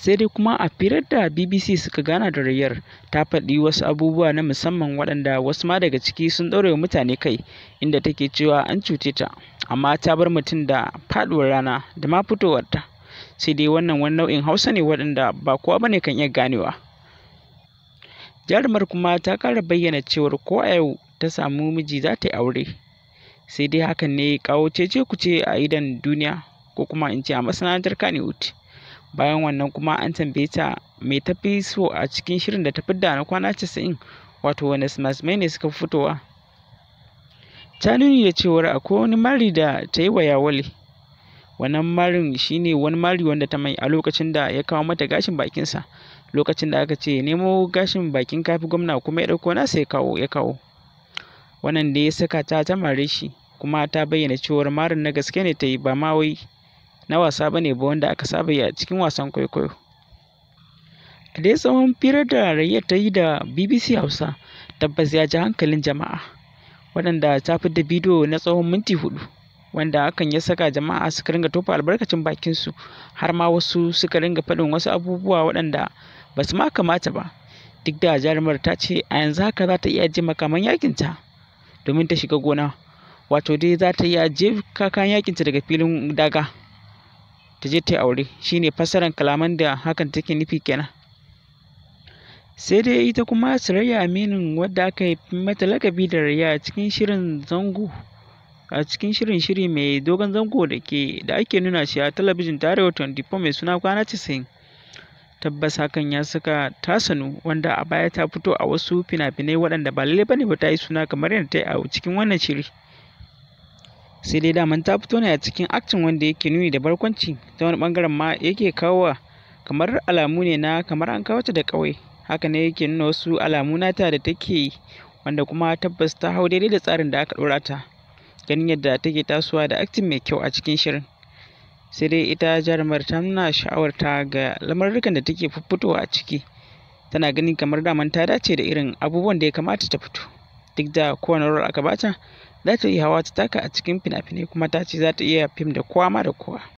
Sai dai kuma a firar da BBC suka gana da Rayyar, ta faɗi wasu abubuwa na musamman waɗanda wasu ma daga ciki sun ɗaure wa mutane kai, inda take cewa an cuce ta, amma ta bar mutum da faɗuwar rana da ma fitowarta. Sai dai wannan wani nau'in Hausa ne waɗanda ba kowa bane kan iya ganewa. Jarumar kuma ta ƙara bayyana cewar ko a yau ta samu miji za ta yi aure. Sai dai hakan ne ya kawo cece-kuce a idon duniya, ko kuma in ce a masana'antar Kannywood. Bayan wannan kuma an tambaye ta me ta fi so a cikin shirin da ta fidda na kwana 90, wato wane simasimai ne suka fi fitowa. Ta nuni da cewar akwai wani mari da ta yi wa Yawale. Wannan marin shine wani mari wanda ta mai a lokacin da ya kawo mata gashin bakinsa, lokacin da aka ce nemo gashin bakin Kafi Gwamna kuma ya ɗauko nasa ya kawo ya kawo. Wannan da ya saka ta ta mare shi, kuma ta bayyana cewar marin na gaske ne ta yi, ba ma wai na wasa bane ba wanda aka saba yi a cikin wasan kwaikwayo. A dai tsawon firar da Rayyar ta yi da BBC Hausa, tabbas ya ji hankalin jama'a, waɗanda ta fidda bidiyo na tsawon minti 4, wanda hakan ya saka jama'a suka ringa tofa albarkacin bakinsu, har ma wasu suka ringa faɗin wasu abubuwa waɗanda ba su ma kamata ba. Duk da jarumar ta ce a yanzu haka za ta iya ajiye makaman yakinta domin ta shiga gona, wato dai za ta iya ajiye kayan yakinta daga filin daga ta je ta yi aure, shine fassarar kalaman da hakan take nufi kenan. Sai dai ita kuma Surayya Aminu, wadda aka yi mata lakabi da Rayya a cikin shirin zango a cikin shirin shiri mai dogon zango da ke da ake nuna shi a talabijin ta Arewa 24 mai suna Kwana 90. Tabbas hakan ya saka ta sanu, wanda a baya ta fito a wasu fina-finai waɗanda ba lallai bane ba ta yi suna kamar yadda ta yi a cikin wannan shiri. Sai dai daman ta fito ne a cikin acting wanda yake nuni da barkwanci, ta wani ɓangaren ma yake kawo kamar alamu ne na kamar an kawo ta da ƙauye. Haka ne yake nuna wasu alamu nata da take yi, wanda kuma tabbas ta hau daidai da tsarin da aka ɗora ta, ganin yadda take tasowa da acting mai kyau a cikin shirin. Sai dai ita jarumar ta nuna sha'awarta ga lamarurrukan da take fitowa a ciki, tana ganin kamar daman ta dace da irin abubuwan da ya kamata ta fito. Duk da kowane role aka bata za ta iya hawa ta taka a cikin fina-finai, kuma ta ce za ta iya fim da kowa ma da kowa.